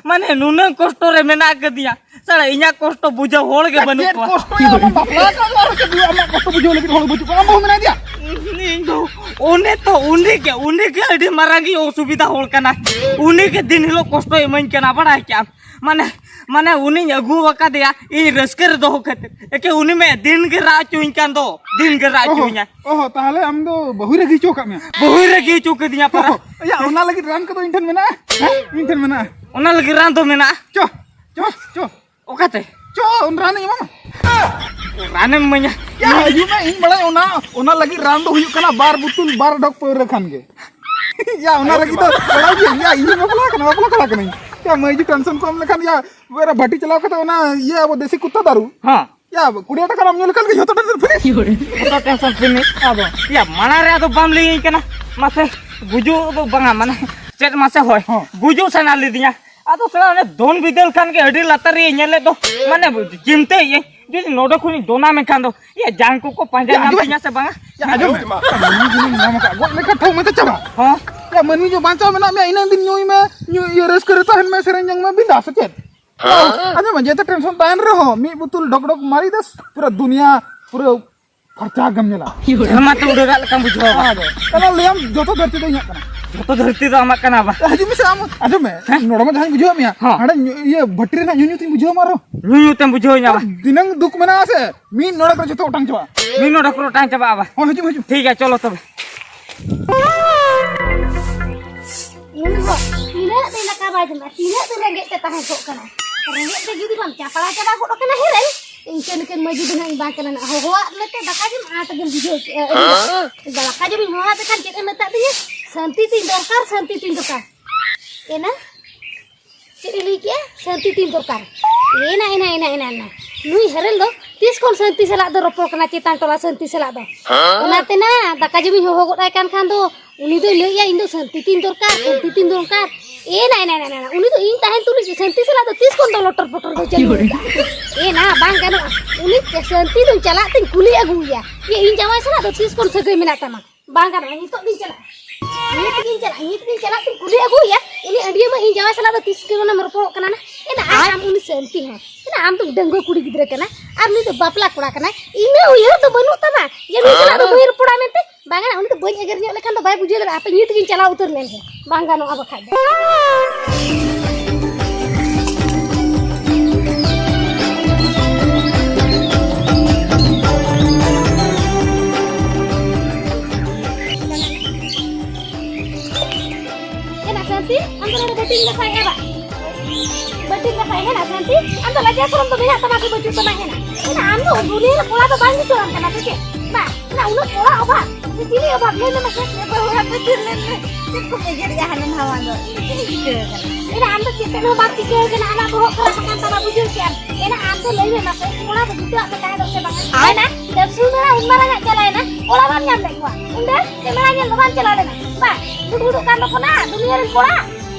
ᱢᱟᱱᱮ ᱱᱩᱱᱟᱹᱝ ᱠᱚᱥᱴᱚ ᱨᱮ ᱢᱮᱱᱟᱜ ᱟᱠᱟᱫᱤᱧᱟ᱾ ᱥᱟᱞᱟ, ᱤᱧᱟᱹᱜ ᱠᱚᱥᱴᱚ ᱵᱩᱡᱷᱟᱹᱣ ᱦᱚᱲ ᱜᱮ ᱵᱟᱹᱱᱩᱜ ᱪᱮᱫ ᱠᱚᱣᱟ᱾ ᱠᱚᱥᱴᱚᱭᱟ? ᱟᱢ ᱵᱟᱯᱞᱟ ᱟᱠᱟᱱ ᱫᱚ ᱟᱨ ᱪᱮᱫ ᱦᱩᱭᱩᱜᱼᱟ? ᱟᱢᱟᱜ ᱠᱚᱥᱴᱚ ᱵᱩᱡᱷᱟᱹᱣ ᱞᱟᱹᱜᱤᱫ ᱦᱚᱲ ᱵᱟᱹᱪᱩᱜ ᱠᱚᱣᱟ᱾ ᱟᱢ ᱵᱟᱹᱦᱩ ᱢᱮᱱᱟᱭ ᱫᱮᱭᱟ? ᱤᱧ ᱫᱚ ᱩᱱᱤ ᱛᱚ, ᱩᱱᱤ ᱜᱮ, ᱩᱱᱤ ᱜᱮ ᱟᱹᱰᱤ ᱢᱟᱨᱟᱝ ᱜᱮ ᱚᱥᱩᱵᱤᱫᱷᱟ ᱦᱚᱲ ᱠᱟᱱᱟ᱾ ᱩᱱᱤ ᱜᱮ ᱫᱤᱱ ᱦᱤᱞᱳᱜ ᱠᱚᱥᱴᱚᱭ ᱤᱢᱟᱹᱧ ᱠᱟᱱᱟ, ᱵᱟᱲᱟᱭ ᱠᱮᱜᱼᱟᱢ᱾ ᱢᱟᱱᱮ, ᱢᱟᱱᱮ ᱩᱱᱤᱧ ᱟᱹᱜᱩ ᱟᱠᱟᱫᱮᱭᱟ ᱤᱧ ᱨᱟᱹᱥᱠᱟᱹ ᱨᱮ ᱫᱚᱦᱚ ᱠᱷᱟᱹᱛᱤᱨ᱾ ᱮᱠᱮ ᱩᱱᱤ ᱢᱮ ᱫᱤᱱ ᱜᱮ ᱨᱟᱜ ᱦᱚᱪᱚᱧ ᱠᱟᱱ ᱫᱚ, ᱫᱤᱱ ᱜᱮ ᱨᱟᱜ ᱦᱚᱪᱚᱧᱟ᱾ ᱚᱦᱚ, ᱛᱟᱦᱚᱞᱮ ᱟᱢ ᱫᱚ ᱵᱟᱹᱦᱩᱭ ᱨᱟᱹᱜᱤ ᱦᱚᱪᱚ ᱟᱠᱟᱫ ᱢᱮᱭᱟ? ᱵᱟᱹᱦᱩᱭ ᱨᱟᱹᱜᱤ ᱦᱚᱪᱚ ᱠᱟᱫᱤᱧᱟ ᱯᱟᱨᱟ᱾ ᱚᱦᱚ, ᱭᱟ, ᱚᱱᱟ ᱞᱟᱹᱜᱤᱫ ᱨᱟᱱ ᱠᱚᱫᱚ ᱤᱧ ᱴᱷᱮᱱ ᱢᱮᱱᱟᱜᱼᱟ᱾ ᱦᱮᱸ? ᱤᱧ ᱴᱷᱮᱱ ᱢᱮᱱᱟᱜᱼᱟ᱾ ᱚᱱᱟ ᱞᱟᱹᱜᱤᱫ ᱨᱟᱱ ᱫᱚ ᱢᱮᱱᱟᱜᱼᱟ᱾ ᱪᱚ, ᱪᱚ, ᱪᱚ᱾ ᱚᱠᱟᱛᱮ? ᱪᱚ, ᱩᱱ ᱨᱟᱱᱤᱧ ᱮᱢᱟᱢᱟ᱾ ᱨᱟᱱᱮᱢ ᱤᱢᱟᱹᱧᱟ? ᱭᱟ, ᱦᱤᱡᱩᱜ ᱢᱮ, ᱤᱧ ᱵᱟᱲᱟᱭᱟ ᱚᱱᱟ, ᱚᱱᱟ ᱞᱟᱹᱜᱤᱫ ᱨᱟᱱ ᱫᱚ ᱦᱩᱭᱩᱜ ᱠᱟᱱᱟ ᱵᱟᱨ ᱵᱩᱛᱩᱞ ᱵᱟᱨ ᱰᱚᱜᱽ ᱯᱟᱹᱣᱨᱟᱹ ᱠᱷᱟᱱ ᱜᱮ᱾ ᱭᱟ, ᱚᱱᱟ ᱞᱟᱹᱜᱤᱫ ᱫᱚ ᱵᱟᱲᱟᱭ ᱜᱮᱭᱟᱹᱧ᱾ ᱭᱟ, ᱤᱧ ᱦᱚᱸ ᱵᱟᱯᱞᱟ ᱠᱟᱱᱟ, ᱵᱟᱯᱞᱟ ᱠᱚᱲᱟ ᱠᱟᱹᱱᱟᱹᱧ᱾ ᱭᱟ, ᱢᱟᱹᱭ ᱡᱩ ᱴᱮᱱᱥᱚᱱ ᱠᱚ ᱮᱢ ᱞᱮᱠᱷᱟᱱ, ᱭᱟ, ᱚᱱᱟ ᱵᱷᱟᱹᱴᱤ ᱪᱟᱞᱟᱣ ᱠᱟᱛᱮ ᱚᱱᱟ ᱤᱭᱟᱹ ᱟᱵᱚ ᱫᱮᱥᱤ ᱠᱩᱛᱛᱟ ᱫᱟᱨᱩ᱾ ᱦᱮᱸ᱾ ᱭᱟ, ᱠᱩᱲᱤ ᱦᱟᱡᱟᱨ ᱴᱟᱠᱟ ᱵᱟᱢ ᱧᱩ ᱞᱮᱠᱷᱟᱱ ᱜᱮ ᱡᱷᱚᱛᱚ ᱴᱮᱱᱥᱚᱱ ᱯᱷᱨᱤ᱾ ᱡᱷᱚᱛᱚ ᱴᱮᱱᱥᱚᱱ ᱯᱷᱨᱤ᱾ ᱟᱫᱚ, ᱭᱟ, ᱢᱟᱲᱟᱝ ᱨᱮ ᱟᱫᱚ ᱵᱟᱢ ᱞᱟᱹᱭᱟᱹᱧ ᱠᱟᱱᱟ᱾ ᱢᱟᱥᱮ, ᱜᱩᱡᱩᱜ ᱫᱚ ᱵᱟᱝᱟ, ᱢᱟᱱᱮ, ᱪᱮᱫ ᱢᱟᱥᱮ ᱦᱳᱭ᱾ ᱦᱚᱸ᱾ ᱜᱩᱡᱩᱜ ᱥᱟᱱᱟ ᱞᱤᱫᱤᱧᱟ᱾ ᱟᱫᱚ ᱥᱟᱞᱟ ᱚᱱᱮ ᱫᱚᱱ ᱵᱤᱫᱟᱹᱞ ᱠᱷᱟᱱ ᱜᱮ ᱟᱹᱰᱤ ᱞᱟᱛᱟᱨ ᱨᱮ ᱧᱮᱞᱮᱫ ᱫᱚ, ᱢᱟᱱᱮ, ᱪᱤᱱᱛᱟᱹᱭᱮᱫ ᱟᱹᱧ, ᱡᱩᱫᱤ ᱱᱚᱰᱮ ᱠᱷᱚᱱᱤᱧ ᱫᱚᱱᱟ ᱢᱮᱱᱠᱷᱟᱱ ᱫᱚ, ᱭᱟ, ᱡᱟᱝ ᱠᱚᱠᱚ ᱯᱟᱸᱡᱟ ᱭᱟ, ᱧᱟᱢ ᱟᱸᱡᱚᱢ ᱢᱮ᱾ ᱛᱤᱧᱟ ᱥᱮ ᱵᱟᱝᱟ? ᱭᱟ, ᱟᱸᱡᱚᱢ ᱢᱮ᱾ ᱢᱟᱹᱱᱢᱤ ᱡᱤᱣᱤᱢ ᱧᱟᱢ ᱟᱠᱟᱫ, ᱜᱚᱡ ᱞᱮᱠᱷᱟᱱ ᱴᱷᱟᱹᱣ ᱢᱮᱱᱛᱮ ᱪᱟᱵᱟ᱾ ᱦᱚᱸ᱾ ᱭᱟ, ᱢᱟᱹᱱᱢᱤ ᱡᱤᱣᱤ ᱵᱟᱧᱪᱟᱣ ᱢᱮᱱᱟᱜ ᱢᱮᱭᱟ, ᱤᱱᱟᱹᱜ ᱫᱤᱱ ᱧᱩᱭ ᱢᱮ, ᱧᱩ, ᱤᱭᱟᱹ, ᱨᱟᱹᱥᱠᱟᱹ ᱨᱮ ᱛᱟᱦᱮᱱ ᱢᱮ, ᱥᱮᱨᱮᱧ ᱡᱚᱝ ᱢᱮ, ᱵᱤᱱᱫᱟᱥ ᱥᱮ ᱪᱮᱫ? ᱦᱮᱸ? ᱟᱸᱡᱚᱢ ᱢᱮ, ᱡᱮᱛᱮ ᱴᱮᱱᱥᱚᱱ ᱛᱟᱦᱮᱱ ᱨᱮᱦᱚᱸ, ᱢᱤᱫ ᱵᱩᱛᱩᱞ ᱰᱚᱠ ᱰᱚᱠ ᱢᱟᱹᱨᱤ ᱫᱟᱥ, ᱯᱩᱨᱟᱹ ᱫᱩᱱᱤᱭᱟ, ᱯᱩᱨᱟᱹ ᱯᱷᱟᱨᱪᱟ ᱜᱮᱢ ᱧᱮᱞᱟ᱾ ᱥᱮᱨᱢᱟ ᱛᱮ ᱩᱰᱟᱹᱜᱟᱜ ᱞᱮᱠᱟᱢ ᱵᱩᱡᱷᱟᱹᱣᱟ᱾ ᱟᱫᱚ, ᱛᱟᱦᱞᱮ ᱞᱟᱹᱭᱟᱢ, ᱡᱚᱛᱚ ᱫᱷᱟᱹᱨᱛᱤ ᱫᱚ ᱤᱧᱟᱹᱜ ᱠᱟᱱᱟ᱾ ᱡᱚᱛᱚ ᱫᱷᱟᱹᱨᱛᱤ ᱫᱚ ᱟᱢᱟᱜ ᱠᱟᱱᱟ ᱵᱟ? ᱦᱤᱡᱩᱜ ᱢᱮᱥᱮ ᱟᱢ, ᱟᱸᱡᱚᱢ ᱢᱮ, ᱦᱮᱸ? ᱱᱚᱰᱮ ᱢᱟ ᱡᱟᱦᱟᱸᱧ ᱵᱩᱡᱷᱟᱹᱣ ᱢᱮᱭᱟ, ᱦᱚᱸ᱾ ᱦᱟᱸᱰᱮ ᱧᱩ-, ᱤᱭᱟᱹ, ᱵᱷᱟᱹᱴᱤ ᱨᱮᱱᱟᱜ ᱧᱩ ᱧᱩ ᱛᱤᱧ ᱵᱩᱡᱷᱟᱹᱣ ᱢᱟ ᱟᱨᱦᱚᱸ᱾ ᱧᱩ ᱧᱩ ᱛᱮᱢ ᱵᱩᱡᱷᱟᱹᱣ ᱧᱟᱢᱟ᱾ ᱛᱤᱱᱟᱹᱝ ᱫᱩᱠ ᱢᱮᱱᱟᱜᱼᱟ ᱥᱮ, ᱢᱤᱫ ᱱᱚᱲᱮ ᱠᱚᱨᱮ ᱡᱚᱛᱚ ᱚᱴᱟᱝ ᱪᱟᱵᱟᱜᱼᱟ᱾ ᱢᱤᱫ ᱱᱚᱲᱮ ᱠᱚᱨᱮ ᱚᱴᱟᱝ ᱪᱟᱵᱟᱜᱼᱟ ᱵᱟ? ᱦᱚᱸ, ᱦᱤᱡᱩᱜ ᱢᱮ, ᱦᱤᱡᱩᱜ ᱢᱮ᱾ ᱴᱷᱤᱠ ᱜᱮᱭᱟ, ᱪᱚᱞᱚ ᱛᱚᱵᱮ᱾ ᱱᱩᱭ ᱦᱚᱸ ᱛᱤᱱᱟᱹᱜ ᱫᱤᱱ ᱫᱟᱠᱟ ᱵᱟᱭ ᱡᱚᱢᱟ, ᱛᱤᱱᱟᱹᱜ ᱫᱤᱱ ᱨᱮᱸᱜᱮᱡ ᱛᱮ ᱛᱟᱦᱮᱸ ᱠᱚᱜ ᱠᱟᱱᱟ᱾ ᱨᱮᱸᱜᱮᱡ ᱛᱮ ᱡᱩᱫᱤ ᱵᱟᱢ ᱪᱟᱯᱲᱟ ᱪᱟᱵᱟ ᱜᱚᱫ ᱟᱠᱟᱱᱟ, ᱦᱮᱨᱮᱞ, ᱤᱱᱠᱟᱹ ᱤᱱᱠᱟᱹ ᱢᱟᱹᱡᱷᱤ ᱫᱚ ᱱᱟᱦᱟᱜ ᱤᱧ ᱵᱟᱝ ᱠᱟᱱᱟ ᱱᱟᱦᱟᱜ᱾ ᱦᱚᱦᱚᱣᱟᱫ ᱢᱮᱛᱮ ᱫᱟᱠᱟ ᱡᱚᱢ ᱟᱸᱴ ᱜᱮᱢ ᱵᱩᱡᱷᱟᱹᱣ ᱠᱮᱜᱼᱟ᱾ ᱟᱹᱰᱤ ᱫᱟᱠᱟ ᱡᱚᱢᱤᱧ ᱦᱚᱦᱚᱣᱟᱫ ᱯᱮ ᱠᱷᱟᱱ ᱪᱮᱫ ᱮᱢ ᱢᱮᱛᱟᱫ ᱫᱤᱧᱟ? ᱥᱟᱹᱱᱛᱤ ᱛᱤᱧ ᱫᱚᱨᱠᱟᱨ, ᱥᱟᱹᱱᱛᱤ ᱛᱤᱧ ᱫᱚᱨᱠᱟᱨ᱾ ᱮᱱᱟ? ᱪᱮᱫ ᱮ ᱞᱟᱹᱭ ᱠᱮᱜᱼᱟ? ᱥᱟᱹᱱᱛᱤ ᱛᱤᱧ ᱫᱚᱨᱠᱟᱨ᱾ ᱮᱱᱟ, ᱮᱱᱟ, ᱮᱱᱟ, ᱮᱱᱟ, ᱮᱱᱟ᱾ ᱱᱩᱭ ᱦᱮᱨᱮᱞ ᱫᱚ ᱛᱤᱥ ᱠᱷᱚᱱ ᱥᱟᱹᱱᱛᱤ ᱥᱟᱞᱟᱜ ᱫᱚ ᱨᱚᱯᱚᱲ ᱠᱟᱱᱟ, ᱪᱮᱛᱟᱱ ᱴᱚᱞᱟ ᱥᱟᱹᱱᱛᱤ ᱥᱟᱞᱟᱜ ᱫᱚ? ᱦᱮᱸ? ᱚᱱᱟᱛᱮ ᱱᱟ, ᱫᱟᱠᱟ ᱡᱚᱢᱤᱧ ᱦᱚᱦᱚ ᱜᱚᱫ ᱟᱭ ᱠᱟᱱ ᱠᱷᱟᱱ ᱫᱚ, ᱩᱱᱤ ᱫᱚᱭ ᱞᱟᱹᱭᱮᱜᱼᱟ, "ᱤᱧ ᱫᱚ ᱥᱟᱹᱱᱛᱤ ᱛᱤᱧ ᱫᱚᱨᱠᱟᱨ, ᱥᱟᱹᱱᱛᱤ ᱛᱤᱧ ᱫᱚᱨᱠᱟᱨ᱾" ᱮᱱᱟ, ᱮᱱᱟ, ᱮᱱᱟ, ᱮᱱᱟ᱾ ᱩᱱᱤ ᱫᱚ ᱤᱧ ᱛᱟᱦᱮᱱ ᱛᱩᱞᱩᱡ ᱥᱟᱹᱱᱛᱤ ᱥᱟᱞᱟᱜ ᱫᱚ ᱛᱤᱥ ᱠᱷᱚᱱ ᱫᱚ ᱞᱚᱴᱚᱨ ᱯᱚᱴᱚᱨ ᱫᱚᱭ ᱪᱟᱹᱞᱩ ᱟᱠᱟᱫᱼᱟ? ᱮᱱᱟ, ᱵᱟᱝ ᱜᱟᱱᱚᱜᱼᱟ᱾ ᱩᱱᱤ ᱥᱟᱹᱱᱛᱤ ᱫᱚᱧ ᱪᱟᱞᱟᱜ ᱛᱤᱧ ᱠᱩᱞᱤ ᱟᱹᱜᱩᱭᱮᱭᱟ, ᱡᱮ, "ᱤᱧ ᱡᱟᱶᱟᱭ ᱥᱟᱞᱟᱜ ᱫᱚ ᱛᱤᱥ ᱠᱷᱚᱱ ᱥᱟᱹᱜᱟᱹᱭ ᱢᱮᱱᱟᱜ ᱛᱟᱢᱟ?" ᱵᱟᱝ ᱜᱟᱱᱚᱜᱼᱟ, ᱱᱤᱛᱚᱜ ᱜᱤᱧ ᱪᱟᱞᱟᱜᱼᱟ᱾ ᱱᱤᱛ ᱜᱤᱧ ᱪᱟᱞᱟᱜᱼᱟ, ᱱᱤᱛ ᱜᱤᱧ ᱪᱟᱞᱟᱜ ᱛᱮᱧ ᱠᱩᱞᱤ ᱟᱹᱜᱩᱭᱮᱭᱟ, ᱩᱱᱤ ᱟᱹᱰᱤᱭᱟᱹ ᱢᱟ ᱤᱧ ᱡᱟᱶᱟᱭ ᱥᱟᱞᱟᱜ ᱫᱚ ᱛᱤᱥ ᱠᱷᱚᱱᱮᱢ ᱨᱚᱯᱚᱲᱚᱜ ᱠᱟᱱᱟ ᱱᱟ? ᱮᱱᱟ ᱟᱢ, ᱟᱢ ᱩᱱᱤ ᱥᱟᱹᱱᱛᱤ ᱦᱚᱸ, ᱮᱱᱟ ᱟᱢ ᱫᱚ ᱰᱟᱺᱜᱩᱣᱟᱹ ᱠᱩᱲᱤ ᱜᱤᱫᱽᱨᱟᱹ ᱠᱟᱱᱟ, ᱟᱨ ᱩᱱᱤ ᱫᱚ ᱵᱟᱯᱞᱟ ᱠᱚᱲᱟ ᱠᱟᱱᱟᱭ, ᱤᱱᱟᱹ ᱩᱭᱦᱟᱹᱨ ᱫᱚ ᱵᱟᱹᱱᱩᱜ ᱛᱟᱢᱟ ᱡᱮ ᱱᱩᱭ ᱥᱟᱞᱟᱜ ᱫᱚ ᱵᱟᱹᱧ ᱨᱚᱯᱚᱲᱟ ᱢᱮᱱᱛᱮ᱾ ᱵᱟᱝᱟ, ᱩᱱᱤ ᱫᱚ ᱵᱟᱹᱧ ᱮᱜᱮᱨ ᱧᱚᱜ ᱞᱮᱠᱷᱟᱱ ᱫᱚ ᱵᱟᱭ ᱵᱩᱡᱷᱟᱹᱣ ᱫᱟᱲᱮᱭᱟᱜᱼᱟ, ᱦᱟᱯᱮ ᱱᱤᱛ ᱜᱤᱧ ᱪᱟᱞᱟᱣ ᱩᱛᱟᱹᱨ ᱞᱮᱱ ᱜᱮ, ᱵᱟᱝ ᱜᱟᱱᱚᱜᱼᱟ ᱵᱟᱠᱷᱟᱡ ᱫᱚ᱾ ᱛᱤ, ᱟᱢ ᱫᱚ ᱱᱚᱰᱮ ᱵᱟᱹᱴᱤᱢ ᱜᱟᱥᱟᱭᱮᱫᱼᱟ ᱵᱟ? ᱵᱟᱹᱴᱤᱢ ᱜᱟᱥᱟᱭ ᱦᱮᱱᱟ ᱥᱟᱱᱛᱤ? ᱟᱢ ᱫᱚ ᱞᱟᱡᱟ ᱥᱚᱨᱚᱢ ᱫᱚ ᱢᱮᱱᱟᱜ ᱛᱟᱢᱟ ᱥᱮ ᱵᱟᱹᱪᱩᱜ ᱛᱟᱢᱟ ᱦᱮᱱᱟ? ᱦᱮᱱᱟ, ᱟᱢ ᱫᱚ ᱫᱩᱱᱤᱭᱟᱹ ᱨᱮ ᱠᱚᱲᱟ ᱫᱚ ᱵᱟᱝ ᱵᱩᱡᱷᱟᱹᱣᱟᱢ ᱠᱟᱱᱟ ᱥᱮ ᱪᱮᱫ? ᱵᱟ, ᱦᱮᱱᱟ, ᱩᱱᱟᱹᱜ ᱠᱚᱲᱟ ᱚᱵᱷᱟᱵ ᱥᱮ ᱪᱤᱞᱤ ᱚᱵᱷᱟᱵ? ᱞᱟᱹᱭ ᱢᱮ ᱢᱟᱥᱮ᱾ ᱮ ᱵᱟᱹᱦᱩ, ᱟᱯᱮ ᱪᱮᱫ ᱞᱮ ᱢᱮ? ᱪᱮᱫ ᱠᱚᱯᱮ ᱮᱜᱮᱨᱮᱜᱼᱟ ᱦᱟᱱᱟ ᱱᱟᱣᱟ ᱫᱚ? ᱤᱧ ᱪᱮᱫ ᱤᱧ ᱪᱤᱠᱟᱹ ᱟᱠᱟᱱᱟ? ᱦᱮᱱᱟ, ᱟᱢ ᱫᱚ ᱪᱮᱫ ᱛᱮᱫ ᱦᱚᱸ ᱵᱟᱢ ᱪᱤᱠᱟᱹ ᱟᱠᱟᱱᱟ, ᱟᱢᱟᱜ ᱵᱚᱦᱚᱜ ᱠᱷᱟᱨᱟᱯ ᱟᱠᱟᱱ ᱛᱟᱢᱟ, ᱵᱩᱡᱷᱟᱹᱣ ᱠᱮᱜᱼᱟᱢ᱾ ᱦᱮᱱᱟ, ᱟᱢ ᱫᱚ ᱞᱟᱹᱭ ᱢᱮ ᱢᱟᱥᱮ, ᱠᱚᱲᱟ ᱫᱚ ᱡᱩᱛᱟᱹᱣᱟᱜ ᱯᱮ ᱛᱟᱦᱮᱸ ᱫᱚ ᱥᱮ ᱵᱟᱝᱟ? ᱦᱮᱱᱟ, ᱫᱮᱵᱥᱩ ᱢᱮᱞᱟ ᱩᱱ ᱢᱟᱨᱟᱝ ᱟᱜ ᱪᱟᱞᱟᱣᱮᱱᱟ, ᱠᱚᱲᱟ ᱵᱟᱢ ᱧᱟᱢ ᱞᱮᱫ ᱠᱚᱣᱟ᱾ ᱚᱸᱰᱮ ᱥᱮ ᱢᱮᱞᱟ ᱧᱮᱞ ᱫᱚ ᱵᱟᱢ ᱪᱟᱞᱟᱣ ᱞᱮᱱᱟ? ᱵᱟ, ᱵᱩᱰ ᱵᱩᱰᱩᱜ ᱠᱟᱱ ᱫᱚᱠᱚ ᱱᱟ ᱫᱩᱱᱤᱭᱟᱹ ᱨᱮᱱ ᱠᱚᱲᱟ᱾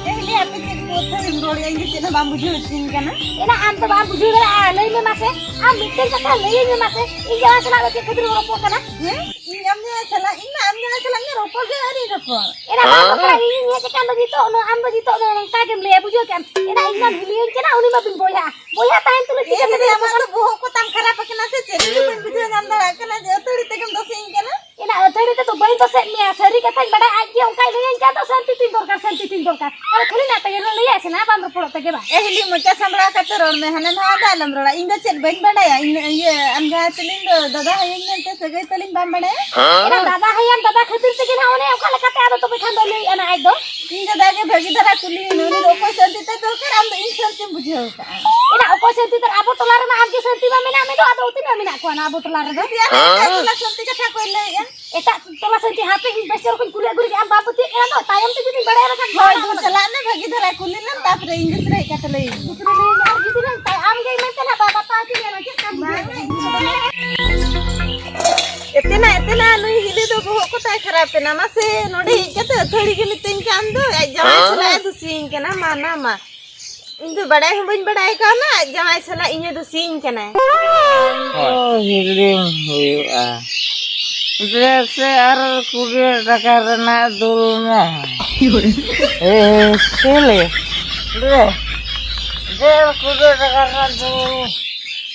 ᱮ ᱦᱤᱞᱤ, ᱟᱯᱮ ᱪᱮᱫ ᱠᱚ ᱟᱹᱛᱷᱟᱹᱲᱤᱢ ᱨᱚᱲᱮᱜᱼᱟ? ᱤᱧ ᱫᱚ ᱪᱮᱫ ᱦᱚᱸ ᱵᱟᱢ ᱵᱩᱡᱷᱟᱹᱣ ᱦᱚᱪᱚᱧ ᱠᱟᱱᱟ᱾ ᱮᱱᱟ ᱟᱢ ᱫᱚ ᱵᱟᱢ ᱵᱩᱡᱷᱟᱹᱣ ᱫᱟᱲᱮᱭᱟᱜᱼᱟ, ᱞᱟᱹᱭ ᱢᱮ ᱢᱟᱥᱮ, ᱟᱢ ᱢᱤᱫᱴᱮᱱ ᱠᱟᱛᱷᱟ ᱞᱟᱹᱭᱟᱹᱧ ᱢᱮ ᱢᱟᱥᱮ, ᱤᱧ ᱡᱟᱶᱟᱭ ᱥᱟᱞᱟᱜ ᱫᱚ ᱪᱮᱫ ᱠᱷᱟᱹᱛᱤᱨ ᱮᱢ ᱨᱚᱯᱚᱲ ᱠᱟᱱᱟ? ᱦᱮᱸ? ᱤᱧ ᱟᱢ ᱡᱟᱶᱟᱭ ᱥᱟᱞᱟᱜ, ᱤᱧ ᱢᱟ ᱟᱢ ᱡᱟᱶᱟᱭ ᱥᱟᱞᱟᱜ ᱤᱧ ᱨᱚᱯᱚᱲ ᱜᱮ ᱟᱹᱣᱨᱤᱧ ᱨᱚᱯᱚᱲ᱾ ᱮᱱᱟ ᱵᱟᱢ ᱨᱚᱯᱚᱲᱟ, ᱤᱧᱤᱧ ᱦᱮᱡ ᱟᱠᱟᱱ ᱫᱚ ᱱᱤᱛᱚᱜ, ᱱᱚᱣᱟ ᱟᱢ ᱫᱚ ᱱᱤᱛᱚᱜ ᱫᱚ ᱱᱚᱝᱠᱟ ᱜᱮᱢ ᱞᱟᱹᱭᱟ, ᱵᱩᱡᱷᱟᱹᱣ ᱠᱮᱜᱼᱟᱢ? ᱮᱱᱟ ᱤᱧ ᱢᱟᱢ ᱦᱤᱞᱤᱭᱟᱹᱧ ᱠᱟᱱᱟ, ᱩᱱᱤ ᱢᱟ ᱵᱤᱱ ᱵᱚᱭᱦᱟᱜᱼᱟ, ᱵᱚᱭᱦᱟ ᱛᱟᱦᱮᱱ ᱛᱩᱞᱩᱡ ᱮ ᱪᱤᱠᱟᱹ ᱦᱤᱞᱤ, ᱠᱟᱛᱮ ᱟᱢᱟᱜ ᱫᱚ ᱵᱚᱦᱚᱜ ᱠᱚ ᱛᱟᱢ ᱠᱷᱟᱨᱟᱯ ᱟᱠᱟᱱᱟ ᱥᱮ ᱪᱮᱫ? ᱤᱧ ᱫᱚ ᱵᱟᱹᱧ ᱵᱩᱡᱷᱟᱹᱣ ᱧᱟᱢ ᱫᱟᱲᱮᱭᱟᱜ ᱠᱟᱱᱟ ᱡᱮ ᱟᱹᱛᱷᱟᱹᱲᱤ ᱛᱮᱜᱮᱢ ᱫᱳᱥᱮᱧ ᱠᱟᱱᱟ᱾ ᱮᱱᱟ ᱟᱹᱛᱷᱟᱹᱲᱤ ᱛᱮᱫᱚ ᱵᱟᱹᱧ ᱫᱳᱥᱮᱫ ᱢᱮᱭᱟ, ᱥᱟᱹᱨᱤ ᱠᱟᱛᱷᱟᱧ ᱵᱟᱰᱟᱭᱟ, ᱟᱡ ᱜᱮ ᱚᱱᱠᱟᱭ ᱞᱟᱹᱭᱟᱹᱧ ᱠᱟᱱ ᱫᱚ, ᱥᱟᱱᱛᱤ ᱛᱤᱧ ᱫᱚᱨᱠᱟᱨ, ᱥᱟᱱᱛᱤ ᱛᱤᱧ ᱫᱚᱨᱠᱟᱨ᱾ ᱟᱨ ᱠᱷᱟᱹᱞᱤ ᱱᱟ ᱛᱮᱜᱮ ᱞᱟᱹᱭᱟ ᱥᱮ ᱱᱟ ᱵᱟᱢ ᱨᱚᱯᱚᱲᱚᱜ ᱛᱮᱜᱮ ᱵᱟᱝ? ᱮ ᱦᱤᱞᱤ, ᱢᱚᱪᱟ ᱥᱟᱢᱵᱲᱟᱣ ᱠᱟᱛᱮ ᱨᱚᱲ ᱢᱮ, ᱦᱟᱱᱟ ᱱᱟᱣᱟ ᱫᱚ ᱟᱞᱚᱢ ᱨᱚᱲᱟ᱾ ᱤᱧ ᱫᱚ ᱪᱮᱫ ᱵᱟᱹᱧ ᱵᱟᱰᱟᱭᱟ, ᱤᱧ ᱤᱭᱟᱹ ᱟᱢ ᱡᱟᱦᱟᱸ ᱛᱟᱹᱞᱤᱧ ᱫᱚ ᱫᱟᱫᱟ ᱦᱚᱭᱚᱧ ᱢᱮᱱᱛᱮ ᱥᱟᱹᱜᱟᱹᱭ ᱛᱟᱹᱞᱤᱧ ᱵᱟᱢ ᱵᱟᱰᱟᱭᱟ? ᱮᱱᱟ ᱫᱟᱫᱟ ᱦᱚᱭᱟᱢ, ᱫᱟᱫᱟ ᱠᱷᱟᱹᱛᱤᱨ ᱛᱮᱜᱮ ᱱᱟ ᱚᱱᱮ ᱚᱠᱟ ᱞᱮᱠᱟᱛᱮ ᱟᱫᱚ ᱛᱚᱵᱮ ᱠᱷᱟᱱ ᱫᱚ ᱞᱟᱹᱭᱮᱫᱼᱟ ᱱᱟ ᱟᱡ ᱫᱚ᱾ ᱤᱧ ᱫᱟᱫᱟ ᱜᱮ ᱵᱷᱟᱹᱜᱤ ᱫᱷᱟᱨᱟ ᱠᱩᱞᱤᱭᱮᱢ, ᱩᱱᱤ ᱫᱚ ᱚᱠᱚᱭ ᱥᱟᱱᱛᱤ ᱛᱟᱭ ᱫᱚᱨᱠᱟᱨ, ᱟᱢ ᱫᱚ ᱤᱧ ᱥᱟᱱᱛᱤᱢ ᱵᱩᱡᱷᱟᱹᱣ ᱠᱟᱜᱼᱟ᱾ ᱮᱱᱟ ᱚᱠᱚᱭ ᱥᱟᱱᱛᱤ ᱛᱟᱨ ᱟᱵᱚ ᱴᱚᱞᱟ ᱨᱮᱢᱟ ᱟᱢᱜᱮ ᱥᱟᱱᱛᱤ ᱢᱟ ᱢᱮᱱᱟᱜ ᱢᱮ ᱫᱚ, ᱟᱫᱚ ᱛᱤᱱᱟᱹᱜ ᱢᱮᱱᱟᱜ ᱠᱚᱣᱟ ᱱᱟ ᱟᱵᱚ ᱴᱚᱞᱟ ᱨᱮᱫᱚ? ᱡᱩᱫᱤ ᱟᱨ ᱮᱴᱟᱜ ᱴᱚᱞᱟ ᱥᱟᱱᱛᱤ ᱠᱟᱛᱷᱟ ᱠᱚᱭ ᱞᱟᱹᱭᱮᱜᱼᱟ᱾ ᱮᱴᱟᱜ ᱴᱚᱞᱟ ᱥᱟᱱᱛᱤ ᱦᱟᱯᱮ ᱤᱧ ᱵᱮᱥ ᱪᱚᱨᱚᱠ ᱤᱧ ᱠᱩᱞᱤ ᱟᱹᱜᱩ ᱞᱮᱜᱮ, ᱟᱢ ᱵᱟᱢ ᱯᱟᱹᱛᱭᱟᱹᱜ ᱠᱟᱱᱟ ᱫᱚ, ᱛᱟᱭᱚᱢ ᱛᱮ ᱡᱩᱫᱤ ᱵᱟᱲᱟᱭ ᱨᱮᱠᱷᱟᱱ ᱦᱳᱭ, ᱫᱩ ᱪᱟᱞᱟᱜ ᱢᱮ, ᱵᱷᱟᱹᱜᱤ ᱫᱷᱟᱨᱟ ᱠᱩᱞᱤ ᱞᱮᱢ, ᱛᱟᱯᱚᱨᱮ ᱤᱧ ᱫᱚ ᱥᱮᱨᱮᱡ ᱠᱟᱛᱮ ᱞᱟᱹᱭ ᱤᱧ ᱢᱮ᱾ ᱫᱩᱥᱨᱟ ᱞᱟᱹᱭ ᱤᱧ ᱢᱮ, ᱟᱨ ᱡᱩᱫᱤ ᱱᱟᱜ ᱛᱟᱭ-, ᱟᱢ ᱜᱮ ᱢᱮᱱᱛᱮ ᱱᱟᱜ ᱵᱟᱭ ᱵᱟᱛᱟᱣ ᱦᱚᱪᱚ ᱢᱮᱭᱟ, ᱪᱮᱫ ᱠᱟᱢ ᱵᱩᱡᱷᱟᱹᱣ ᱠᱮᱫᱟ? ᱮᱛᱮᱱᱟ, ᱮᱛᱮᱱᱟ, ᱱᱩᱭ ᱦᱤᱞᱤ ᱫᱚ ᱵᱚᱦᱚᱜ ᱠᱚ ᱛᱟᱭ ᱠᱷᱟᱨᱟᱯ ᱮᱱᱟ᱾ ᱢᱟᱥᱮ, ᱱᱚᱰᱮ ᱦᱮᱡ ᱠᱟᱛᱮ ᱟᱹᱛᱷᱟᱹᱲᱤ ᱜᱮ ᱢᱤᱛᱟᱹᱧ ᱠᱟᱱ ᱫᱚ, ᱟᱡ ᱡᱟᱶᱟᱭ ᱥᱟᱞᱟᱜ ᱮ ᱫᱩᱥᱤᱭᱟᱹᱧ ᱠᱟᱱᱟ᱾ ᱢᱟ, ᱱᱟ, ᱢᱟ᱾ ᱤᱧ ᱫᱚ ᱵᱟᱲᱟᱭ ᱦᱚᱸ ᱵᱟᱹᱧ ᱵᱟᱲᱟᱭ ᱠᱟᱣᱱᱟ, ᱟᱡ ᱡᱟᱶᱟᱭ ᱥᱟᱞᱟᱜ ᱤᱧᱮ ᱫᱩᱥᱤᱭᱟᱹᱧ ᱠᱟᱱᱟᱭ᱾ ᱚ, ᱦᱤᱲᱤᱧ ᱦᱩᱭᱩᱜᱼᱟ᱾ ᱫᱮ ᱥᱮ ᱟᱨ ᱠᱩᱲᱤ ᱴᱟᱠᱟ ᱨᱮᱱᱟᱜ ᱫᱩᱞ ᱢᱮ᱾ ᱮ, ᱪᱮᱞᱮ? ᱫᱮ, ᱫᱮ, ᱠᱩᱲᱤ ᱴᱟᱠᱟ ᱨᱮᱱᱟᱜ ᱫᱩᱞ,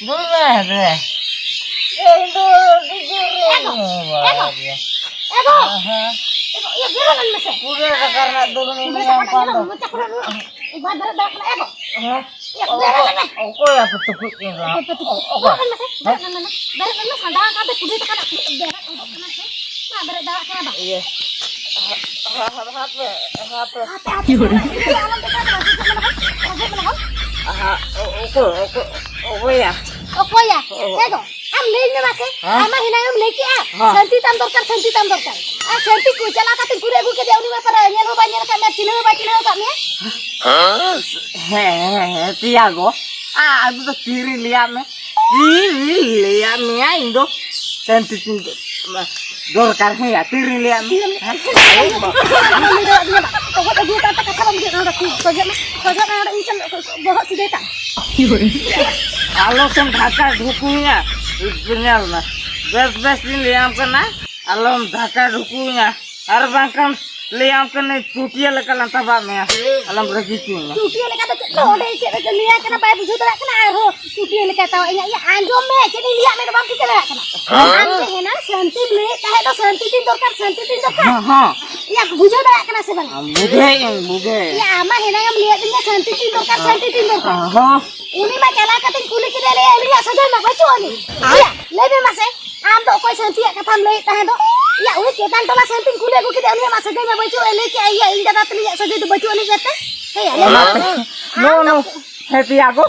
ᱫᱩᱞ ᱢᱮ, ᱫᱮ᱾ ᱮ, ᱤᱧ ᱫᱚ ᱟᱹᱰᱤ ᱡᱳᱨ ᱮ ᱜᱚ, ᱧᱩ ᱮ ᱜᱚ, ᱵᱟᱲᱟᱭ ᱜᱮᱭᱟ᱾ ᱮ ᱜᱚ᱾ ᱦᱮᱸ᱾ ᱮ ᱜᱚ, ᱤᱭᱟᱹ, ᱵᱮᱨᱮᱞ ᱢᱮ ᱥᱮ᱾ ᱠᱩᱲᱤ ᱴᱟᱠᱟ ᱨᱮᱱᱟᱜ ᱫᱩᱞ ᱢᱮ, ᱵᱮᱨᱮᱞ ᱧᱟᱢ ᱠᱟᱱ ᱫᱚ᱾ ᱢᱚᱪᱟ ᱠᱚᱨᱮ ᱱᱩᱱᱟᱹᱜ ᱵᱟᱭ ᱵᱮᱨᱮᱫ ᱫᱟᱲᱮᱭᱟᱜ ᱠᱟᱱᱟ, ᱮ ᱜᱚ᱾ ᱦᱮᱸ? ᱮ ᱜᱚ, ᱵᱮᱨᱮᱫ ᱢᱮ᱾ ᱚᱠᱚᱭ ᱟᱯᱮ ᱛᱩᱯᱩᱫ ᱠᱤᱱ ᱠᱟᱱᱟ? ᱚᱠᱚᱭ ᱯᱮ ᱛᱩᱯᱩᱫ? ᱚᱠᱚᱭ? ᱵᱮᱨᱮᱫ ᱢᱮ ᱥᱮ, ᱦᱮᱸ? ᱵᱮᱨᱮᱫ ᱢᱮ, ᱵᱮᱨᱮᱫ ᱢᱮ, ᱥᱟᱸᱰᱟ ᱟᱠᱟᱱ ᱛᱮ ᱠᱩᱰᱤ ᱛᱟᱠᱟᱱ ᱵᱮᱨᱮᱫ ᱩᱰᱩᱠ ᱠᱟᱱᱟ ᱥᱮ᱾ ᱵᱮᱨᱮᱫ ᱫᱟᱲᱮᱭᱟᱜ ᱠᱟᱱᱟ ᱵᱟᱝ? ᱤᱭᱟᱹ᱾ ᱦᱟ-, ᱦᱟ-, ᱦᱟᱯᱮ, ᱦᱟᱯᱮ, ᱦᱟᱯᱮ᱾ ᱦᱟᱯᱮ, ᱦᱟᱯᱮ, ᱦᱟᱯᱮ᱾ ᱤᱭᱟᱹ, ᱟᱞᱚᱢ ᱫᱮᱠᱷᱟᱣ ᱠᱟᱱᱟ, ᱥᱮ ᱪᱮᱫ ᱢᱮᱱᱟ ᱵᱚᱱ? ᱥᱮ ᱪᱮᱫ ᱢᱮᱱᱟ ᱵᱚᱱ? ᱟᱦᱟ, ᱚ-, ᱚᱠᱚᱭ, ᱚᱠᱚᱭ, ᱚᱠᱚᱭᱟ? ᱚᱠᱚᱭᱟ? ᱚ᱾ ᱦᱮᱸ ᱜᱚ, ᱟᱢ ᱞᱟᱹᱭ ᱢᱮ ᱢᱟᱥᱮ᱾ ᱦᱮᱸ? ᱟᱢ ᱢᱟ ᱦᱮᱱᱟᱝ ᱮᱢ ᱞᱟᱹᱭ ᱠᱮᱜᱼᱟ, ᱦᱮᱸ᱾ ᱥᱟᱹᱱᱛᱤ ᱛᱟᱢ ᱫᱚᱨᱠᱟᱨ, ᱥᱟᱹᱱᱛᱤ ᱛᱟᱢ ᱫᱚᱨᱠᱟᱨ᱾ ᱟᱨ ᱥᱟᱹᱱᱛᱤ ᱠᱚ ᱪᱟᱞᱟᱣ ᱠᱟᱛᱮ ᱠᱩᱞᱤ ᱟᱹᱜᱩ ᱠᱮᱫᱮᱭᱟ, ᱩᱱᱤ ᱢᱟ ᱯᱟᱨᱟ ᱧᱮᱞ ᱦᱚᱸ ᱵᱟᱭ ᱧᱮᱞ ᱟᱠᱟᱫ ᱢᱮᱭᱟ, ᱪᱤᱱᱦᱟᱹ ᱦᱚᱸ ᱵᱟᱭ ᱪᱤᱱᱦᱟᱹᱣ ᱟᱠᱟᱫ ᱢᱮᱭᱟ᱾ ᱦᱮᱸ, ᱦᱮᱸ, ᱦᱮᱸ, ᱛᱮᱭᱟ ᱜᱚ᱾ ᱟ, ᱟᱫᱚ ᱛᱤᱨᱮ ᱞᱟᱹᱭᱟᱫ ᱢᱮ? ᱛᱤᱨᱮ ᱞᱟᱹᱭᱟᱫ ᱢᱮᱭᱟ ᱤᱧ ᱫᱚ ᱥᱟᱹᱱᱛᱤ ᱛᱤᱧ ᱫᱚ? ᱫᱚᱨᱠᱟᱨ ᱦᱮᱸᱭᱟ, ᱛᱤᱨᱤᱧ ᱞᱟᱹᱭᱟᱫ ᱢᱮᱭᱟ? ᱦᱮᱸ? ᱛᱚᱜᱚᱡ ᱟᱹᱜᱩ ᱟᱠᱟᱫ ᱛᱮ ᱠᱟᱛᱷᱟ ᱵᱟᱢ ᱵᱩᱡᱷᱟᱹᱣ ᱠᱟᱱᱟ, ᱥᱚᱡᱷᱮ ᱢᱮ, ᱥᱚᱡᱷᱮ ᱢᱮ, ᱚᱸᱰᱮ ᱤᱧ ᱴᱷᱮᱱ ᱵᱚᱦᱚᱜ ᱥᱤᱫᱷᱟᱹᱭ ᱛᱟᱢ᱾ ᱟᱞᱚ ᱥᱮᱢ ᱫᱷᱟᱠᱟ ᱫᱷᱩᱠᱩᱧᱟ, ᱧᱮᱞ ᱢᱮ, ᱵᱮᱥ ᱵᱮᱥ ᱤᱧ ᱞᱟᱹᱭᱟᱢ ᱠᱟᱱᱟ, ᱟᱞᱚᱢ ᱫᱷᱟᱠᱟ ᱫᱷᱩᱠᱩᱧᱟ, ᱟᱨ ᱵᱟᱝᱠᱷᱟᱱ ᱞᱟᱹᱭᱟᱢ ᱠᱟᱹᱱᱟᱹᱧ ᱪᱩᱴᱤᱭᱟᱹ ᱞᱮᱠᱟ ᱞᱟᱴᱷᱟ ᱵᱟᱜ ᱢᱮᱭᱟ, ᱟᱞᱚᱢ ᱨᱟᱹᱜᱤ ᱦᱚᱪᱚᱧᱟ᱾ ᱪᱩᱴᱤᱭᱟᱹ ᱞᱮᱠᱟ ᱫᱚ ᱪᱮᱫ ᱠᱚ ᱚᱸᱰᱮ ᱪᱮᱫ ᱞᱮᱠᱟ ᱞᱟᱹᱭᱟᱭ ᱠᱟᱱᱟ, ᱵᱟᱭ ᱵᱩᱡᱷᱟᱹᱣ ᱫᱟᱲᱮᱭᱟᱜ ᱠᱟᱱᱟ, ᱟᱨᱦᱚᱸ ᱪᱩᱴᱤᱭᱟᱹ ᱞᱮᱠᱟ ᱛᱟᱣ ᱤᱧᱟᱹᱜ ᱤᱭᱟᱹ ᱟᱸᱡᱚᱢ ᱢᱮ, ᱪᱮᱫ ᱤᱧ ᱞᱟᱹᱭᱟᱫ ᱢᱮ ᱫᱚ ᱵᱟᱢ ᱴᱷᱤᱠᱟᱹ ᱫᱟᱲᱮᱭᱟᱜ ᱠᱟᱱᱟ᱾ ᱦᱮᱸ? ᱟᱢ ᱡᱮ ᱦᱮᱱᱟᱝ ᱥᱟᱹᱱᱛᱤᱢ ᱞᱟᱹᱭᱮᱫ ᱛᱟᱦᱮᱸᱫ ᱫᱚ ᱥᱟᱹᱱᱛᱤ ᱛᱤᱧ ᱫᱚᱨᱠᱟᱨ, ᱥᱟᱹᱱᱛᱤ ᱛᱤᱧ ᱫᱚᱨᱠᱟᱨ᱾ ᱦᱮᱸ, ᱦᱮᱸ᱾ ᱤᱭᱟᱹ ᱵᱩᱡᱷᱟᱹᱣ ᱫᱟᱲᱮᱭᱟᱜ ᱠᱟᱱᱟ ᱥᱮ ᱵᱟᱝ? ᱵᱩᱡᱷᱟᱹᱣᱮᱫ ᱟᱹᱧ, ᱵᱩᱡᱷᱟᱹᱣᱮᱫ ᱟᱹᱧ᱾ ᱤᱭᱟᱹ ᱟᱢ ᱢᱟ ᱦᱮᱱᱟᱝ ᱮᱢ ᱞᱟᱹᱭᱟᱫ ᱫᱤᱧᱟ ᱥᱟᱹᱱᱛᱤ ᱛᱤᱧ ᱫᱚᱨᱠᱟᱨ, ᱦᱮᱸ᱾ ᱥᱟᱹᱱᱛᱤ ᱛᱤᱧ ᱫᱚᱨᱠᱟᱨ᱾ ᱦᱮᱸ᱾ ᱩᱱᱤ ᱢᱟ ᱪᱟᱞᱟᱣ ᱠᱟᱛᱮᱧ ᱠᱩᱞᱤ ᱠᱮᱫᱮᱭᱟ, ᱞᱟᱹᱭ ᱟᱹᱞᱤᱧᱟᱜ ᱥᱟᱹᱜᱟᱹᱭ ᱢᱟ ᱵᱟᱹᱪᱩᱜ ᱟᱹᱱᱤᱡ᱾ ᱤᱭᱟᱹ ᱞᱟᱹᱭ ᱢᱮ ᱢᱟᱥᱮ, ᱟᱢ ᱫᱚ ᱚᱠᱚᱭ ᱥᱟᱹᱱᱛᱤᱭᱟᱜ ᱠᱟᱛᱷᱟᱢ ᱞᱟᱹᱭᱮᱫ ᱛᱟᱦᱮᱸ ᱫᱚ? ᱤᱭᱟᱹ ᱩᱱᱤ ᱪᱮᱛᱟᱱ ᱴᱚᱞᱟ ᱥᱟᱹᱱᱛᱤᱧ ᱠᱩᱞᱤ ᱟᱹᱜᱩ ᱠᱮᱫᱮᱭᱟ, ᱩᱱᱤᱭᱟᱜ ᱢᱟ ᱥᱟᱹᱜᱟᱹᱭ ᱢᱟ ᱵᱟᱹᱪᱩᱜ ᱟᱹᱱᱤᱡ, ᱞᱟᱹᱭ ᱠᱮᱫᱼᱟ, ᱤᱭᱟᱹ ᱤᱧ ᱫᱟᱫᱟ ᱛᱟᱹᱞᱤᱧᱟᱜ ᱥᱟᱹᱜᱟᱹᱭ ᱫᱚ ᱵᱟᱹᱪᱩᱜ ᱟᱹᱱᱤᱡ ᱜᱮᱛᱮ᱾ ᱦᱮᱸ, ᱞᱟᱹᱭ ᱢᱮ᱾ ᱟᱢ ᱫᱚ ᱱᱚ-, ᱱᱚ-, ᱦᱮᱸ ᱛᱮᱭᱟ ᱜᱚ,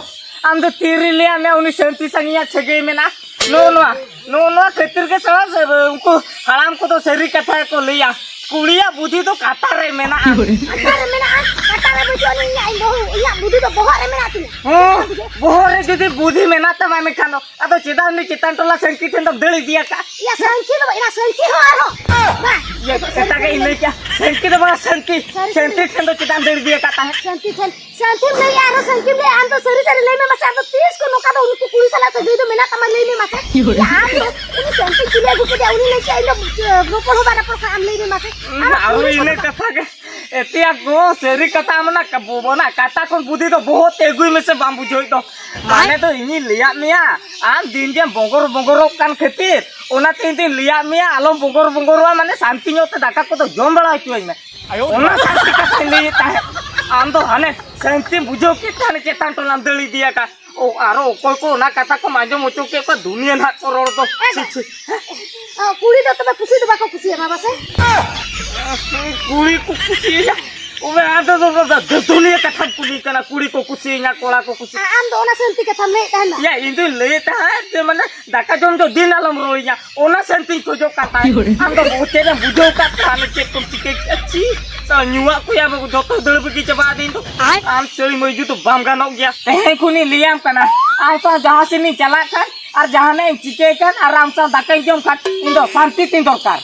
ᱟᱢ ᱫᱚ ᱛᱤᱨᱮ ᱞᱟᱹᱭᱟᱫ ᱢᱮᱭᱟ ᱩᱱᱤ ᱥᱟᱹᱱᱛᱤ ᱥᱟᱺᱜᱤᱧᱟᱜ ᱥᱟᱹᱜᱟᱹᱭ ᱢᱮᱱᱟᱜᱼᱟ? ᱱᱚᱜᱼᱚ ᱱᱚᱣᱟ, ᱱᱚᱜᱼᱚ ᱱᱚᱣᱟ ᱠᱷᱟᱹᱛᱤᱨ ᱜᱮ ᱥᱟᱞᱟ ᱥᱮ ᱩᱱᱠᱩ ᱦᱟᱲᱟᱢ ᱠᱚᱫᱚ ᱥᱟᱹᱨᱤ ᱠᱟᱛᱷᱟ ᱜᱮᱠᱚ ᱞᱟᱹᱭᱟ, ᱠᱩᱲᱤᱭᱟᱜ ᱵᱩᱫᱷᱤ ᱫᱚ ᱠᱟᱴᱟ ᱨᱮ ᱢᱮᱱᱟᱜᱼᱟ᱾ ᱠᱟᱴᱟ ᱨᱮ ᱢᱮᱱᱟᱜᱼᱟ, ᱠᱟᱴᱟ ᱨᱮ ᱵᱟᱹᱪᱩᱜ ᱟᱹᱱᱤᱡ, ᱤᱧᱟᱜ ᱤᱧ ᱵᱟᱹᱦᱩ, ᱤᱧᱟᱜ ᱵᱩᱫᱷᱤ ᱫᱚ ᱵᱚᱦᱚᱜ ᱨᱮ ᱢᱮᱱᱟᱜ ᱛᱤᱧᱟ᱾ ᱦᱚᱸ, ᱵᱚᱦᱚᱜ ᱨᱮ ᱡᱩᱫᱤ ᱵᱩᱫᱷᱤ ᱢᱮᱱᱟᱜ ᱛᱟᱢᱟ ᱢᱮᱱᱠᱷᱟᱱ ᱫᱚ, ᱟᱫᱚ ᱪᱮᱫᱟᱜ ᱩᱱᱤ ᱪᱮᱛᱟᱱ ᱴᱚᱞᱟ ᱥᱟᱹᱝᱠᱤ ᱴᱷᱮᱱ ᱫᱚᱢ ᱫᱟᱹᱲ ᱤᱫᱤ ᱟᱠᱟᱫ? ᱭᱟ, ᱥᱟᱹᱝᱠᱤ ᱫᱚ ᱵᱟᱝ, ᱭᱟ, ᱥᱟᱹᱝᱠᱤ ᱦᱚᱸ ᱟᱨᱦᱚᱸ᱾ ᱵᱟᱝ᱾ ᱭᱟ, ᱮᱴᱟᱜᱟᱜ ᱤᱧ ᱞᱟᱹᱭ ᱠᱮᱭᱟ, ᱥᱟᱹᱝᱠᱤ ᱫᱚ ᱵᱟᱝ, ᱥᱟᱹᱝᱠᱤ᱾ ᱥᱟᱹᱨᱤ, ᱥᱟᱹᱝᱠᱤ ᱥᱟᱹᱨᱤ᱾ ᱴᱷᱮᱱ ᱫᱚ ᱪᱮᱫᱟᱜ ᱮᱢ ᱫᱟᱹᱲ ᱤᱫᱤ ᱟᱠᱟᱫ ᱛᱟᱦᱮᱸᱫ? ᱥᱟᱹᱝᱠᱤ ᱴᱷᱮᱱ, ᱥᱟᱹᱝᱠᱤᱢ ᱞᱟᱹᱭᱟ, ᱟᱨᱦᱚᱸ ᱥᱟᱹᱝᱠᱤᱢ ᱞᱟᱹᱭᱟ, ᱟᱢ ᱫᱚ ᱥᱟᱹᱨᱤ ᱥᱟᱹᱨᱤ ᱞᱟᱹᱭ ᱢᱮ ᱢᱟᱥᱮ, ᱟᱢ ᱫᱚ ᱛᱤᱥ ᱠᱷᱚᱱ ᱱᱚᱝᱠᱟ ᱫᱚ ᱩᱱᱠᱩ ᱠᱩᱲᱤ ᱥᱟᱞᱟᱜ ᱥᱟᱹᱜᱟᱹᱭ ᱫᱚ ᱢᱮᱱᱟᱜ ᱛᱟᱢᱟ, ᱞᱟᱹᱭ ᱢᱮ ᱢᱟᱥᱮ? ᱭᱟ, ᱟᱢ ᱫᱚ ᱩᱱᱤ ᱥᱟᱹᱝᱠᱤ ᱪᱤᱞᱤ ᱟᱹᱜᱩ ᱠᱮᱫᱮᱭᱟ, ᱩᱱᱤ ᱞᱟᱹᱭ ᱠᱮᱫ, ᱤᱧ ᱫᱚ, ᱮ, ᱨᱚᱯᱚᱲ ᱦᱚᱸ ᱵᱟᱭ ᱨᱚᱯᱚᱲ ᱠᱟᱱᱟ, ᱟᱢ ᱞᱟᱹᱭ ᱢᱮ ᱢᱟᱥᱮ᱾ ᱟᱢ ᱫᱚ ᱟᱨᱦᱚᱸ ᱠᱩᱲᱤ ᱤᱱᱟᱹ ᱥᱟᱞᱟᱜ ᱠᱟᱛᱷᱟ ᱜᱮ, ᱮᱛᱮᱭᱟ ᱜᱚ, ᱥᱟᱹᱨᱤ ᱠᱟᱛᱷᱟ, ᱟᱢ ᱚᱱᱟ ᱠᱟ-, ᱵᱚ-, ᱚᱱᱟ ᱠᱟᱴᱟ ᱠᱷᱚᱱ ᱵᱩᱫᱷᱤ ᱫᱚ ᱵᱚᱦᱚᱜ ᱛᱮ ᱟᱹᱜᱩᱭ ᱢᱮᱥᱮ, ᱵᱟᱢ ᱵᱩᱡᱷᱟᱹᱣᱮᱫ ᱫᱚ᱾ ᱢᱟᱱᱮ ᱫᱚ ᱤᱧᱤᱧ ᱞᱟᱹᱭᱟᱫ ᱢᱮᱭᱟ, ᱟᱢ ᱫᱤᱱ ᱜᱮᱢ ᱵᱚᱸᱜᱚᱨ ᱵᱚᱸᱜᱚᱨᱚᱜ ᱠᱟᱱ ᱠᱷᱟᱹᱛᱤᱨ, ᱚᱱᱟᱛᱮ ᱤᱧ ᱫᱩᱧ ᱞᱟᱹᱭᱟᱫ ᱢᱮᱭᱟ, ᱟᱞᱚᱢ ᱵᱚᱸᱜᱚᱨ ᱵᱚᱸᱜᱚᱨᱚᱜᱼᱟ, ᱢᱟᱱᱮ ᱥᱟᱱᱛᱤ ᱧᱚᱜ ᱛᱮ ᱫᱟᱠᱟ ᱠᱚᱫᱚ ᱡᱚᱢ ᱵᱟᱲᱟ ᱦᱚᱪᱚᱣᱟᱹᱧ ᱢᱮ᱾ ᱚᱱᱟ ᱥᱟᱱᱛᱤ ᱠᱟᱛᱷᱟᱧ ᱞᱟᱹᱭᱮᱫ ᱛᱟᱦᱮᱸᱫ, ᱟᱢ ᱫᱚ ᱦᱟᱱᱮ ᱥᱟᱱᱛᱤᱢ ᱵᱩᱡᱷᱟᱹᱣ ᱠᱮᱫ ᱛᱮ ᱦᱟᱱᱮ ᱪᱮᱛᱟᱱ ᱴᱚᱞᱟᱢ ᱫᱟᱹᱲ ᱤᱫᱤᱭᱟᱠᱟᱫ᱾ ᱚ, ᱟᱨᱚ ᱚᱠᱚᱭ ᱠᱚ ᱚᱱᱟ ᱠᱟᱛᱷᱟ ᱠᱚᱢ ᱟᱸᱡᱚᱢ ᱦᱚᱪᱚ ᱠᱮᱫ ᱠᱚᱣᱟ, ᱫᱩᱱᱤᱭᱟᱹ ᱱᱟᱦᱟᱜ ᱠᱚ ᱨᱚᱲ ᱫᱚ᱾ ᱪᱷᱤ, ᱪᱷᱤ᱾ ᱠᱩᱲᱤ ᱫᱚ ᱛᱚᱵᱮ ᱠᱩᱥᱤ ᱫᱚ ᱵᱟᱠᱚ ᱠᱩᱥᱤᱭᱟᱢᱟ ᱵᱟᱥᱮ? ᱠᱩᱲᱤ ᱠᱚ ᱠᱩᱥᱤᱭᱟᱹᱧᱟ? ᱚᱵᱮ ᱟᱫᱚ ᱫᱚ ᱫᱚ ᱫᱚ ᱫᱩᱱᱤᱭᱟᱹ ᱠᱟᱛᱷᱟᱢ ᱠᱩᱞᱤ ᱠᱟᱱᱟ, ᱠᱩᱲᱤ ᱠᱚ ᱠᱩᱥᱤᱭᱟᱹᱧᱟ, ᱠᱚᱲᱟ ᱠᱚ ᱠᱩᱥᱤ᱾ ᱟᱢ ᱫᱚ ᱚᱱᱟ ᱥᱟᱹᱱᱛᱤ ᱠᱟᱛᱷᱟᱢ ᱞᱟᱹᱭᱮᱫ ᱛᱟᱦᱮᱱᱟ᱾ ᱭᱟ, ᱤᱧ ᱫᱩᱧ ᱞᱟᱹᱭᱮᱫ ᱛᱟᱦᱮᱸᱫ ᱡᱮ ᱢᱟᱱᱮ ᱫᱟᱠᱟ ᱡᱚᱢ ᱫᱚ ᱫᱤᱱ ᱟᱞᱚᱢ ᱨᱩᱣᱟᱹᱧᱟ, ᱚᱱᱟ ᱥᱟᱹᱱᱛᱤᱧ ᱠᱷᱚᱡᱚᱜ ᱠᱟᱱ ᱛᱟᱦᱮᱸᱫ᱾ ᱟᱢ ᱫᱚ ᱪᱮᱫ ᱮᱢ ᱵᱩᱡᱷᱟᱹᱣ ᱠᱟᱫ ᱛᱟᱦᱮᱸᱫ, ᱪᱮᱫ ᱠᱚᱢ ᱪᱤᱠᱟᱹ ᱠᱮᱫᱟ? ᱪᱷᱤ, ᱥᱟᱞᱟ ᱧᱩᱣᱟᱜ ᱠᱚ ᱭᱟ ᱵᱟᱹᱵᱩ, ᱡᱷᱚᱛᱚ ᱫᱟᱹᱲ ᱵᱟᱹᱜᱤ ᱪᱟᱵᱟ ᱟᱹᱫᱤᱧ ᱫᱚ᱾ ᱟᱢ ᱥᱟᱹᱲᱤ ᱢᱟᱹᱭᱡᱩ ᱫᱚ ᱵᱟᱢ ᱜᱟᱱᱚᱜ ᱜᱮᱭᱟ᱾ ᱛᱮᱦᱮᱧ ᱠᱷᱚᱱᱤᱧ ᱞᱟᱹᱭᱟᱢ ᱠᱟᱱᱟ, ᱟᱢ ᱥᱟᱶ ᱡᱟᱦᱟᱸ ᱥᱮᱱᱤᱧ ᱪᱟᱞᱟᱜ ᱠᱷᱟᱱ ᱟᱨ ᱡᱟᱦᱟᱱᱟᱜ ᱤᱧ ᱪᱤᱠᱟᱹᱭ ᱠᱷᱟᱱ ᱟᱨ ᱟᱢ ᱥᱟᱶ ᱫᱟᱠᱟᱧ ᱡᱚᱢ ᱠᱷᱟᱱ, ᱤᱧ ᱫᱚ ᱥᱟᱱᱛᱤ ᱛᱤᱧ ᱫᱚᱨᱠᱟᱨ᱾